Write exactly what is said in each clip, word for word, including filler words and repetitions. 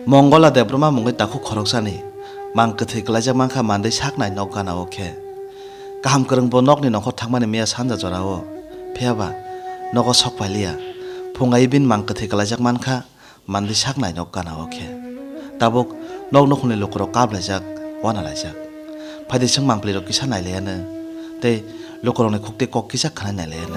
Mongola Debbarma mungwi takhuk khoroksani mang kwthwi kwlaijak mankha manwi saknai nok gana-o khe. Kaham kwrwngbo nokni nokhor thangmani miya sanja jora-o, phiyaba nogo sok pailiya. Phungai bini mang kwthwi kwlaijak mankha manwi saknai nok gana-o khe. Tabuk nok nukhungni lukurok kaplaijak, wanalaijak. Phaidi chwng mangpilirok kisa nailaiyanw tei lukurokni khuktwi kok kisa khwnai nailaiyanw.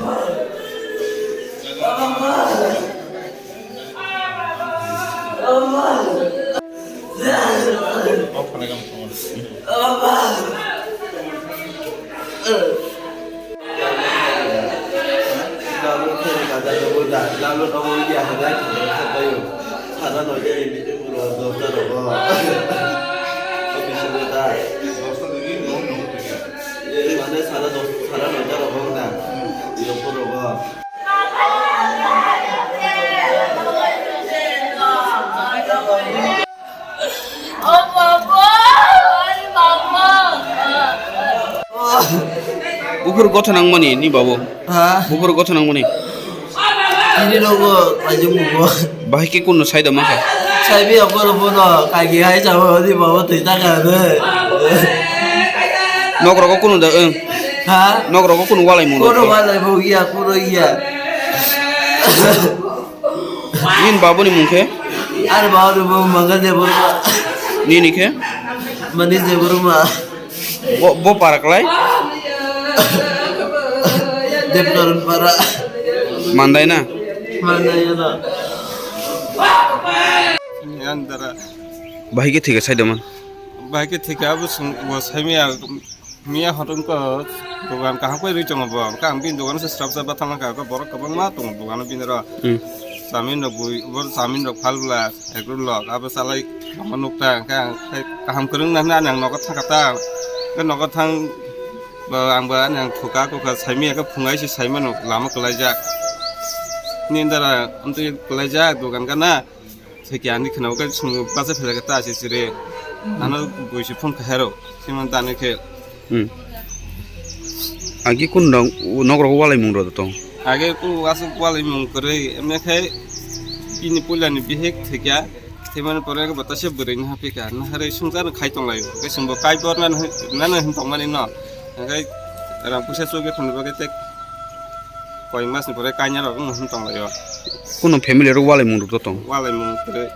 Buphuru gotha nangmani ni babu. Ha? Buphuru gotha nangmani. Tini rogo, kaijung bubo. Bahai ke kunno saida maka? Saibi aboro bono, kagi hai jabo, ni babu twi taka ne. Nok rogo kunu da, eh. Ha? Nok rogo kunu walai mung. Kunu walai mung iya, kunu iya. Nini babuni mung khe? Ani babuni mung Mangal Debbarma. Nini khe? Manish Debbarma. Bo, bo para klai? Debkaran para. Mandai na? Mandai na. Yang dara. Bahai khe thika saida man? Bahai khe thika abo sung, bo saimaya. Miya hotung ko dogan kaham khe rwi tongo bo. Hwnkhe ang bini dogano se srapsa bathang kha, borok kwbangma tongo dogano bini ro. Hmm. Chamin rok bui, bo chamin rok phalbla, egg roll rok, abo chalai tongma nukta. Hwnkhe ang khe kaham kwrwng nang nang nogo thangkha ta. Hwnkhe nogo thang, bo ang bo ani ang thuka kukha saimaya khe phungai se saimano lama kwlaijak. Nini dara amtwi kwlaijak dogan gana. Theke ani khwnao khe chwng bachai phailai khe ta se chire. Ano buisi phone kha hero. Sima dani khe. Hmm. Agi kun rok nok rok walai mung rok tong. Age ku asuk walai mung kwrwi. Emne khe bini puila ni bihik theke. Themani pore khe bata se bwrwi ni hapika. Nahari sungsa no khai tong lai. Khe chwng bo kai bor na na hin tong mani no. Hwnkhe rang puisa chugwi thangni bagwi tei koi mas ni pore kanya rok wng hin tong lai o. Kuno family rok walai mung rok tong. Walai mung kwrwi.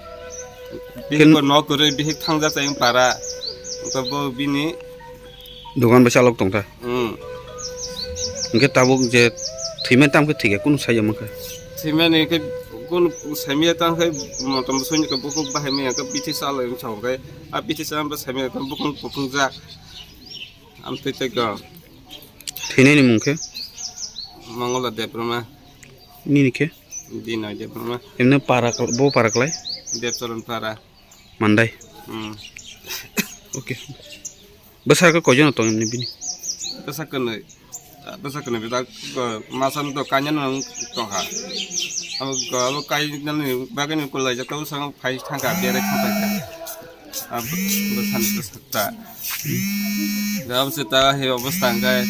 Bihik bo nok kwrwi, bihik thangjak chayung para. Wngkha bo bini dogan bai chalok tongkha. Hmm. Hwnkhe tabuk je thwimani tamo khe thwikha, kunu saya mankha? Thwimani khe kunu saimaya tamo khe motom songni khe bukhuk bahai maya khe bithi chalai wngkha hwnkhe a bithi chalai saimaya khe bukhuk kuphungjak. Amtwi tei khe. Thwinani mung khe? Mangola Debbarma. Nini khe? Dinoy Debbarma. Emne para kal-, bo para klai? Debcharan para. Mandai? Hmm. Okay. Bwsarok koijon tong emne bini? Bwsa kwnwi. Bwsa kwnwi bwsa, uh, masa no to kanya no tongkha. Abo, abo kainani bagwi no kwlaijak, tabuk saka phai thangkha, berai thangkha. Abo bwsani bwsa ta. Abo se ta he obostha hwnkhe.